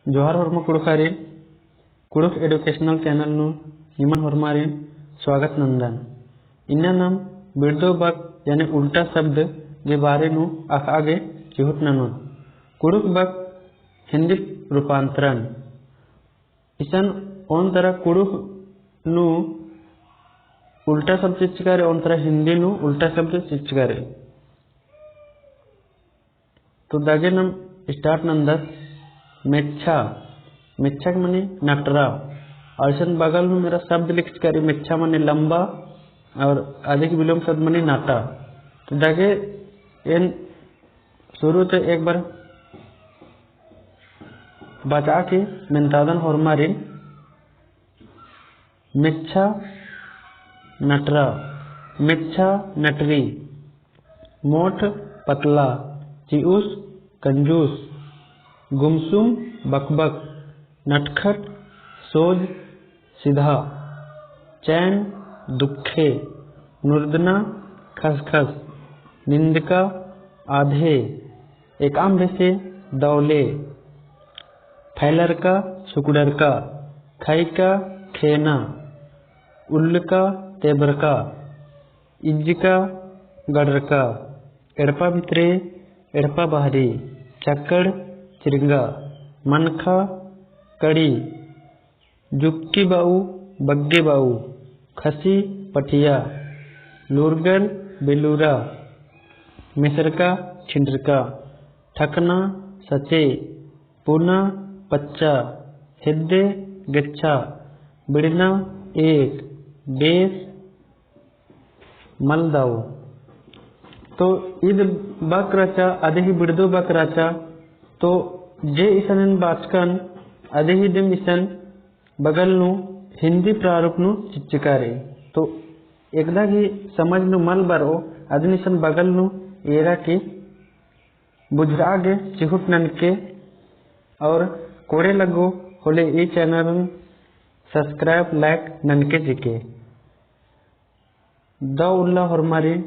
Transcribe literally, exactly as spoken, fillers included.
जोहार होरमा कुँड़ुख़ारिन, कुँड़ुख़ educational channel नू निमन होरमारिन स्वागत नन्दन। इन्ना नाम बिड़दो बक यानी उल्टा शब्द के बारे नू अख़आ गे चिहुट ननोन। कुँड़ुख़ बक हिंदी रूपांतरण। इसन ओन तरा कुँड़ुख़ नू उल्टा शब्द चिच्चका रई, ओन तरा हिंदी नू उल्टा शब्द चिच्चका रई। तो दगे नाम start नन्दत। मेच्छा, मेच्छा के मनी नटरा। और इसन बगल नू मेरा शब्द लिखचका रई, मेच्छा मनी लंबा और अदिक विलोम शब्द मनी नटा। तो दगे एन शुरू ते एक बार बचा के मेन्तादन होरमारिन। मेच्छा नटरा, मेच्छा नटरी, मोट पतला, चिउस कंजूस, गुमसुम बकबक, नटखट सोझ सिधा, चैन दुखे, नुरदना खसखस, निंदका आधे, एकअम बेसे दौले, फैलरका सुकड़रका, खैका खेना, उल्लका तेबरका, इज्जका गड़रका, एड़पा भितरे एड़पा बहरी, चक्कड़ चिरंगा, मनखा कड़ी, जुक्की बाऊ, बग्गे बाऊ, खसी पठिया, लूरगर बेलूरा, मेसरका छिंडरका, ठकना सचे, पुना पच्चा, हेद्दे गेच्छा, बिड़ना एक, बेस मलदव। तो ईद बक रहचा, अदही बिड़दो बक रहचा। तो जे इसन एन बाचकन, अदही दिम इसन बगल नू हिंदी प्रारूप नू चिच्चका रई। तो एकदा गही समझ नू मल बरओ, अदिन इसन बगल नू एरा के बुझुरआ गे चिहुट ननके। और कोड़े लग्गो होले ई channel subscribe, like ननके चिके। दव उल्ला होरमारिन